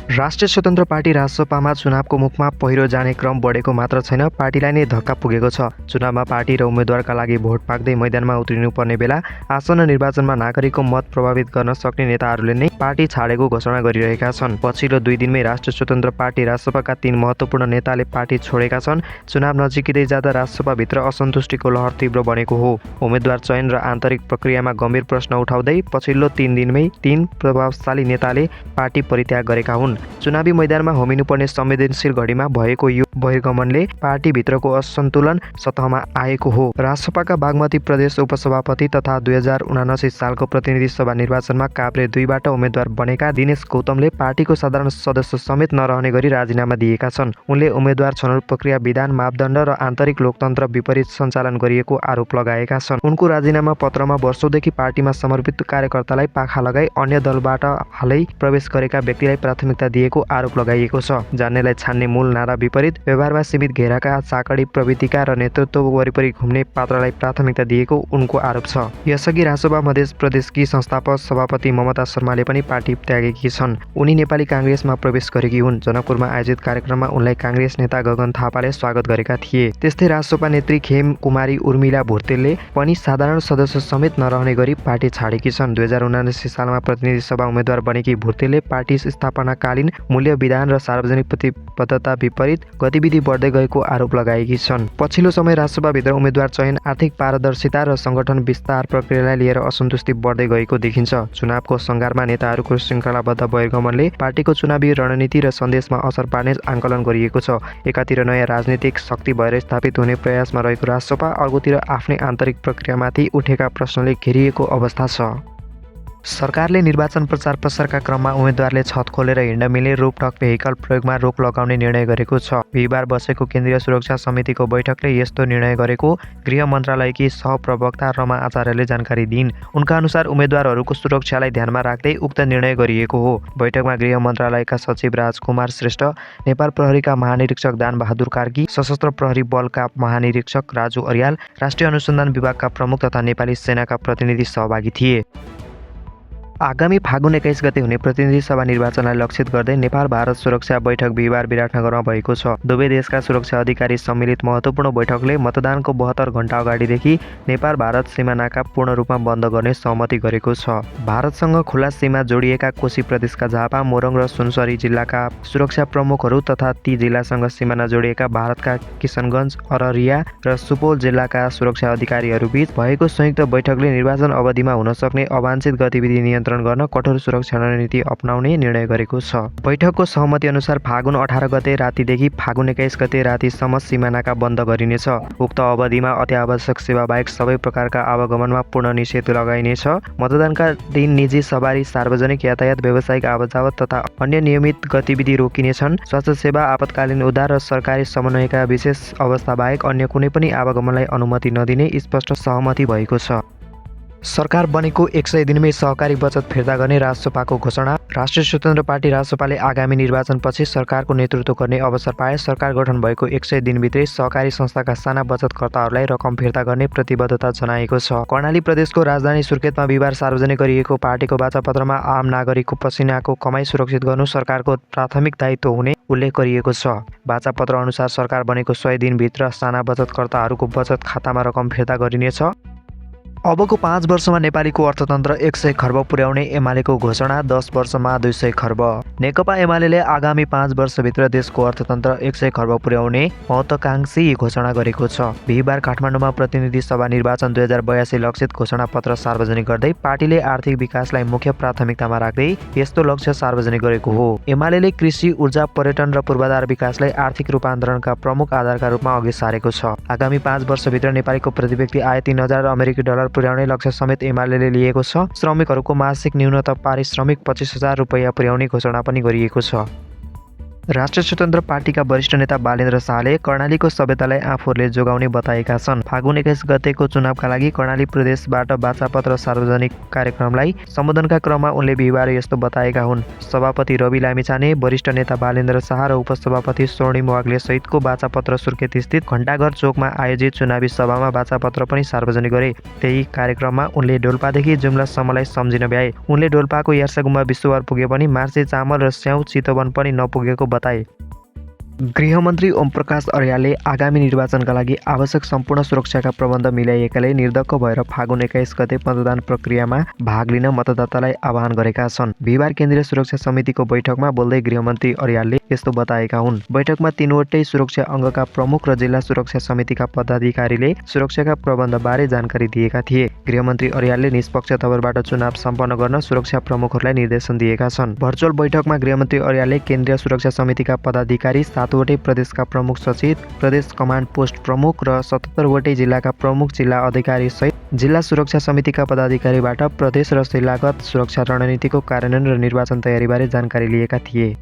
राष्ट्रिय स्वतन्त्र पार्टी रासपामा चुनावको मुखमा पहिरो जाने क्रम बढेको मात्र छैन, पार्टीलाई नै धक्का पुगेको छ। चुनावमा पार्टी र उम्मेद्वारका लागि भोट पाक्दै मैदानमा उत्रिनुपर्ने बेला आसन्न निर्वाचनमा नागरिकको मत प्रभावित गर्न सक्ने नेताहरूले नै पार्टी छाडेको घोषणा गरिरहेका छन्। पछिल्लो 2 दिनमै राष्ट्रिय स्वतन्त्र पार्टी रासपाका 3 महत्त्वपूर्ण नेताले पार्टी छोडेका छन्। चुनाव नजिकिँदै जाँदा रासपाभित्र असन्तुष्टिको लहर तीव्र बनेको हो। उम्मेद्वार चयन र आन्तरिक प्रक्रियामा गम्भीर प्रश्न उठाउँदै पछिल्लो 3 दिनमै 3 प्रभावशाली नेताले पार्टी परित्याग गरेका हुन्। चुनावी मैदानमा होमिनुपर्ने संवेदनशील घडीमा भएको यो बहिर्गमनले पार्टीभित्रको असन्तुलन सतहमा आएको हो। रासपाका बागमती प्रदेश उपसभापति तथा 2079 सालको प्रतिनिधि सभा निर्वाचनमा काभ्रे 2बाट उम्मेद्वार बनेका दिनेश गौतमले पार्टीको साधारण सदस्य समेत नरहने गरी राजीनामा दिएका छन्। उनले उम्मेद्वार छनौट प्रक्रिया, विधान, मापदण्ड र आन्तरिक लोकतन्त्र विपरीत सञ्चालन गरिएको आरोप लगाएका छन्। उनको राजीनामा पत्रमा वर्षौंदेखि पार्टीमा समर्पित कार्यकर्तालाई पाखा लगाई अन्य दलबाट हालै प्रवेश गरेका व्यक्तिलाई प्राथमिकता दिएको आरोप लगाइएको छ। जान्नेलाई छान्ने मूल नारा विपरीत व्यवहारमा सीमित घेराका चाकडी प्रवृत्तिका र नेतृत्व वरिपरि घुम्ने पात्रलाई प्राथमिकता दिएको उनको आरोप छ। यसअघि रासपा मध्य प्रदेशकी संस्थापक सभापति ममता शर्माले पनि पार्टी त्यागेकी छन्। उनी नेपाली काङ्ग्रेसमा प्रवेश गरेकी हुन्। जनकपुरमा आयोजित कार्यक्रममा उनलाई काङ्ग्रेस नेता गगन थापाले स्वागत गरेका थिए। त्यस्तै रासपा नेत्री खेम कुमारी उर्मिला भुर्तेलले पनि साधारण सदस्य समेत नरहने गरी पार्टी छाडेकी छन्। 2079 सालमा प्रतिनिधि सभा उम्मेद्वार बनेकी भुर्तेलले पार्टी स्थापनाकालीन मूल्य, विधान र सार्वजनिक प्रतिबद्धता विपरीत गतिविधि बढ्दै गएको आरोप लगाएकी छन्। पछिल्लो समय रासपाभित्र उम्मेद्वार चयन, आर्थिक पारदर्शिता र सङ्गठन विस्तार प्रक्रियालाई लिएर असन्तुष्टि बढ्दै गएको देखिन्छ। चुनावको सङ्घारमा नेताहरूको श्रृङ्खलाबद्ध बहिर्गमनले पार्टीको चुनावी रणनीति र सन्देशमा असर पार्ने आकलन गरिएको छ। एकातिर नयाँ राजनीतिक शक्ति भएर स्थापित हुने प्रयासमा रहेको रासपा, अर्कोतिर आफ्नै आन्तरिक प्रक्रियामाथि उठेका प्रश्नले घेरिएको अवस्था छ। सरकारले निर्वाचन प्रचार प्रसारका क्रममा उम्मेद्वारले छत खोलेर हिँड्न मिल्ने रोपटक भेहिकल प्रयोगमा रोक लगाउने निर्णय गरेको छ। बिहिबार बसेको केन्द्रीय सुरक्षा समितिको बैठकले यस्तो निर्णय गरेको गृह मन्त्रालयकी सहप्रवक्ता रमा आचार्यले जानकारी दिइन्। उनका अनुसार उम्मेद्वारहरूको सुरक्षालाई ध्यानमा राख्दै उक्त निर्णय गरिएको हो। बैठकमा गृह मन्त्रालयका सचिव राजकुमार श्रेष्ठ, नेपाल प्रहरीका महानिरीक्षक दानबहादुर कार्की, सशस्त्र प्रहरी बलका महानिरीक्षक राजु अर्याल, राष्ट्रिय अनुसन्धान विभागका प्रमुख तथा नेपाली सेनाका प्रतिनिधि सहभागी थिए। आगामी फागुन 21 गते हुने प्रतिनिधि सभा निर्वाचनलाई लक्षित गर्दै नेपाल भारत सुरक्षा बैठक बिहिबार विराटनगरमा भएको छ। दुवै देशका सुरक्षा अधिकारी सम्मिलित महत्त्वपूर्ण बैठकले मतदानको 72 घण्टा अगाडिदेखि नेपाल भारत सीमा नाका पूर्ण रूपमा बन्द गर्ने सहमति गरेको छ। भारतसँग खुला सीमा जोडिएका कोशी प्रदेशका झापा, मोरङ र सुनसरी जिल्लाका सुरक्षा प्रमुखहरू तथा ती जिल्लासँग सिमाना जोडिएका भारतका किशनगञ्ज, अररिया र सुपौल जिल्लाका सुरक्षा अधिकारीहरूबीच भएको संयुक्त बैठकले निर्वाचन अवधिमा हुन सक्ने अवाञ्छित गतिविधि नियन्त्रण गर्न कठोर सुरक्षा रणनीति अपनाउने निर्णय गरेको छ। बैठकको सहमति अनुसार फागुन 18 गते रातिदेखि फागुन 21 गते रातिसम्म सीमानाका बन्द गरिनेछ। उक्त अवधिमा अत्यावश्यक सेवा बाहेक सबै प्रकारका आवागमनमा पूर्ण निषेध लगाइनेछ। मतदानका दिन निजी सवारी, सार्वजनिक यातायात, व्यावसायिक आवतजावत तथा अन्य नियमित गतिविधि रोकिनेछन्। स्वास्थ्य सेवा, आपतकालीन उद्धार र सरकारी समन्वयका विशेष अवस्था बाहेक अन्य कुनै पनि आवागमनलाई अनुमति नदिने स्पष्ट सहमति भएको छ। सरकार बनेको 100 दिनमै सहकारी बचत फिर्ता गर्ने रासपाको घोषणा। राष्ट्रिय स्वतन्त्र पार्टी रासपाले आगामी निर्वाचनपछि सरकारको नेतृत्व गर्ने अवसर पाए सरकार गठन भएको 100 दिनभित्रै सहकारी संस्थाका साना बचतकर्ताहरूलाई रकम फिर्ता गर्ने प्रतिबद्धता जनाएको छ। कर्णाली प्रदेशको राजधानी सुर्खेतमा बिहिबार सार्वजनिक गरिएको पार्टीको वाचापत्रमा आम नागरिकको पसिनाको कमाई सुरक्षित गर्नु सरकारको प्राथमिक दायित्व हुने उल्लेख गरिएको छ। वाचापत्र अनुसार सरकार बनेको 100 दिनभित्र साना बचतकर्ताहरूको बचत खातामा रकम फिर्ता गरिनेछ। अबको 5 वर्षमा नेपालीको अर्थतन्त्र 100 खर्ब पुर्याउने एमालेको घोषणा। 10 वर्षमा 200 खर्ब। नेकपा एमालेले आगामी 5 वर्षभित्र देशको अर्थतन्त्र 100 खर्ब पुर्याउने महत्त्वाकांक्षी घोषणा गरेको छ। बिहिबार काठमाडौँमा प्रतिनिधि सभा निर्वाचन 2082 लक्षित घोषणापत्र सार्वजनिक गर्दै पार्टीले आर्थिक विकासलाई मुख्य प्राथमिकतामा राख्दै यस्तो लक्ष्य सार्वजनिक गरेको हो। एमालेले कृषि, ऊर्जा, पर्यटन र पूर्वाधार विकासलाई आर्थिक रूपान्तरणका प्रमुख आधारका रूपमा अघि सारेको छ। आगामी 5 वर्षभित्र नेपालीको प्रति व्यक्ति आय $3000 अमेरिकी डलर पुर्याउने लक्ष्य समेत एमालेले लिएको छ। श्रमिकहरूको मासिक न्यूनतम पारिश्रमिक $25,000 पुर्याउने घोषणा पनि गरिएको छ। राष्ट्रिय स्वतन्त्र पार्टीका वरिष्ठ नेता बालेन्द्र शाहले कर्णालीको सभ्यतालाई आफूहरूले जोगाउने बताएका छन्। फागुन 21 गतेको चुनावका लागि कर्णाली प्रदेशबाट बाचापत्र सार्वजनिक कार्यक्रमलाई सम्बोधनका क्रममा उनले बिहिबार यस्तो बताएका हुन्। सभापति रवि लामिछाने, वरिष्ठ नेता बालेन्द्र शाह र उपसभापति स्वर्णिम वाग्ले सहितको बाचापत्र सुर्खेत स्थित घण्टाघर चोकमा आयोजित चुनावी सभामा बाचापत्र पनि सार्वजनिक गरे। त्यही कार्यक्रममा उनले डोल्पादेखि जुम्लासम्मलाई सम्झिन भ्याए। उनले डोल्पाको यार्सागुम्बा विश्वभर पुगे पनि मार्से चामल र स्याउ चितवन पनि नपुगेको बताए। गृहमन्त्री ओमप्रकाश अर्यालले आगामी निर्वाचनका लागि आवश्यक सम्पूर्ण सुरक्षाका प्रबन्ध मिलाइएकाले निर्धक्क भएर फागुन 21 गते मतदान प्रक्रियामा भाग लिन मतदातालाई आह्वान गरेका छन्। बिहिबार केन्द्रीय सुरक्षा समितिको बैठकमा बोल्दै गृहमन्त्री अर्यालले यस्तो बताएका हुन्। बैठकमा 3वटै सुरक्षा अङ्गका प्रमुख र जिल्ला सुरक्षा समितिका पदाधिकारीले सुरक्षाका प्रबन्धबारे जानकारी दिएका थिए। गृहमन्त्री अर्यालले निष्पक्ष तवरबाट चुनाव सम्पन्न गर्न सुरक्षा प्रमुखहरूलाई निर्देशन दिएका छन्। भर्चुअल बैठकमा गृहमन्त्री अर्यालले केन्द्रीय सुरक्षा समितिका पदाधिकारी, 7वटै प्रदेशका प्रमुख सचिव, प्रदेश कमान्ड पोस्ट प्रमुख र 77वटै जिल्लाका प्रमुख जिल्ला अधिकारी सहित जिल्ला सुरक्षा समितिका पदाधिकारीबाट प्रदेश र जिल्लागत सुरक्षा रणनीतिको कार्यान्वयन र निर्वाचन तयारीबारे जानकारी लिएका थिए।